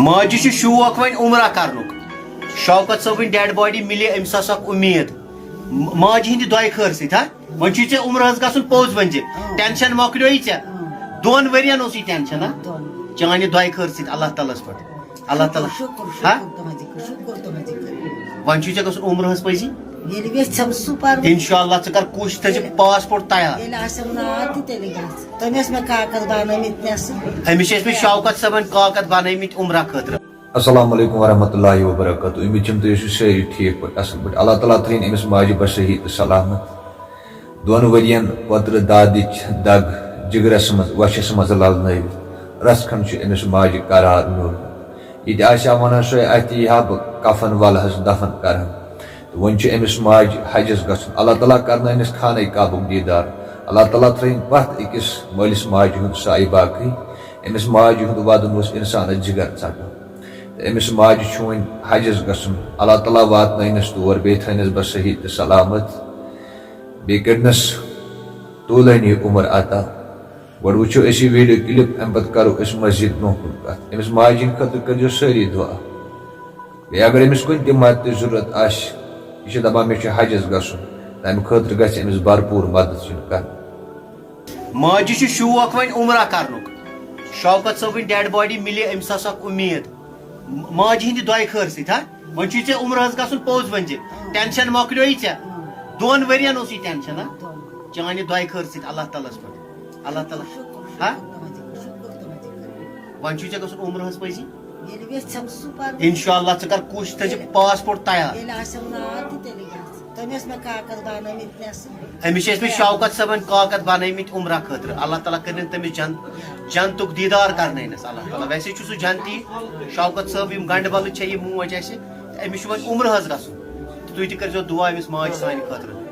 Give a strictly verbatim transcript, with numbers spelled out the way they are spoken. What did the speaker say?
ماجہِ چھُ شوق وۄنۍ عمرہ کرنُک۔ شوکت صٲبٕنۍ ڈیڈ باڈی مِلے أمِس، ٲس اکھ اُمید۔ م- ماجہِ ہٕنٛدِ دۄیہِ خٲر سۭتۍ، ہا؟ وۄنۍ چھُے ژےٚ عمرہ حظ گژھُن پوٚز، وۄنۍ زِ ٹینشن مۄکلیویی ژےٚ۔ دۄن ؤرین اوسُے ٹینشن، ہا؟ چانہِ دۄیہِ خٲر سۭتۍ اللہ تعالیٰ ہس پٮ۪ٹھ۔ اللہ تعالیٰ۔ شُکر، ہا؟ شُکر تُہنٛدِ خٲر، شُکر تُہنٛدِ خٲر۔ وۄنۍ چھُے ژےٚ گژھُن عمرہ حظ پٔزی۔ ییٚلہِ یژھم سُہ پرٕ۔ انشاءاللہ ژٕ کر کوٗشش، تھٲیزِ پاسپورٹ تیار۔ ییٚلہِ آسٮ۪م نار تہِ تیٚلہِ گژھِ۔ تٔمۍ ٲسۍ مےٚ کاکد بنٲومٕتۍ نٮ۪صٕب۔ أمِس چھِ ٲسمٕتۍ شوکت صٲبن کاکد بنٲومٕتۍ عمرہ خٲطرٕ۔ السلام علیکم ورحمۃ اللہ وبرکاتہ۔ امید چھم تُہۍ ٲسِو سٲری ٹھیک پٲٹھۍ، اصل پٲٹھۍ۔ اللہ تعالیٰ تھٲیِن أمِس ماجہِ بس صحیح تہٕ سلامت۔ دۄن ؤرین پترٕ دادٕچ دگ جگرس منٛز، وشس منٛز للنٲوِتھ رژھ کھنڈ چھُ أمِس ماجہِ قرار میوٗلمُت۔ یہِ تہِ آسہِ ہا ونان سۄے، اتہِ یی ہا بہٕ کفن ولہٕ حظ دفن کرہن۔ تہٕ وۄنۍ چھُ أمِس ماجہِ حجس گژھُن۔ اللہ تعالیٰ کرنٲونس خانہ کعبُک دیٖدار۔ اللہ تعالیٰ ترٲوِن پتھ أکِس مٲلِس ماجہِ ہُنٛد سایہِ باقٕے۔ أمِس ماجہِ ہُنٛد ودُن اوس انسانس جگر ژٹان۔ تہٕ أمِس ماجہِ چھُ وۄنۍ حجس گژھُن۔ اللہ تعالیٰ واتنٲونس تور، بیٚیہِ تھٲینس بس صحیح تہٕ سلامت۔ بیٚیہِ کٔرنس طولٲنی عمر عطا۔ گۄڈٕ وٕچھو أسۍ یہِ ویٖڈیو کلپ، اَمہِ پتہٕ کرو أسۍ مزید برونٛہہ کُن کتھ۔ أمِس ماجہِ ہِنٛدِ خٲطرٕ کٔرۍزیو سٲری دُعا۔ بیٚیہِ اگر أمِس کُنہِ تہِ مدتٕچ ضروٗرت آسہِ، یہِ چھِ دپان مےٚ چھُ حجس گژھُن، تَمہِ خٲطرٕ گژھِ أمِس بھرپوٗر مدتھ یُن کرنہٕ۔ ماجہِ چھُ شوق وۄنۍ عمرہ کرنُک۔ شوکت صٲبٕنۍ ڈیڈ باڈی مِلے أمِس، ٲس اکھ اُمید۔ م- ماجہِ ہِنٛدِ دۄیہِ خٲر سۭتۍ، ہا؟ وۄنۍ چھُے ژےٚ عمرہ حظ گژھُن پوٚز، وۄنۍ زِ ٹینشن مۄکلیویی ژےٚ۔ دۄن ؤرین اوسُے ٹینشن، ہا؟ چانہِ دۄیہِ خٲر سۭتۍ اللہ تعالیٰ ہس پٮ۪ٹھ۔ اللہ تعالیٰ۔ ہا؟ وۄنۍ چھُے ژےٚ گژھُن عمرہ حظ پٔزی۔ ییٚلہِ یژھم سُہ پرٕ۔ انشاءاللہ ژٕ کر کوٗشش، تھٲیزِ پاسپورٹ تیار۔ ییٚلہِ آسٮ۪م نار تہِ تیٚلہِ گژھِ۔ تٔمۍ ٲسۍ مےٚ کاکد بنٲومٕتۍ نٮ۪صب۔ أمِس چھِ ٲسمٕتۍ شوکت صٲبن کاکد بنٲومٕتۍ عمرہ خٲطرٕ۔ اللہ تعالیٰ کٔرِنۍ تٔمِس جن-، جنتُک دیٖدار کرنٲونس اللہ تعالیٰ۔ ویسے چھُ سُہ جنتی، شوکت صٲب، یِم گنڈٕ بلہٕ چھےٚ یہِ موج اَسہِ، تہٕ أمِس چھُ وۄنۍ عمرٕ حظ گژھُن۔ تہٕ تُہۍ تہِ کٔرۍزیو دُعا أمِس ماجہِ سانہِ خٲطرٕ۔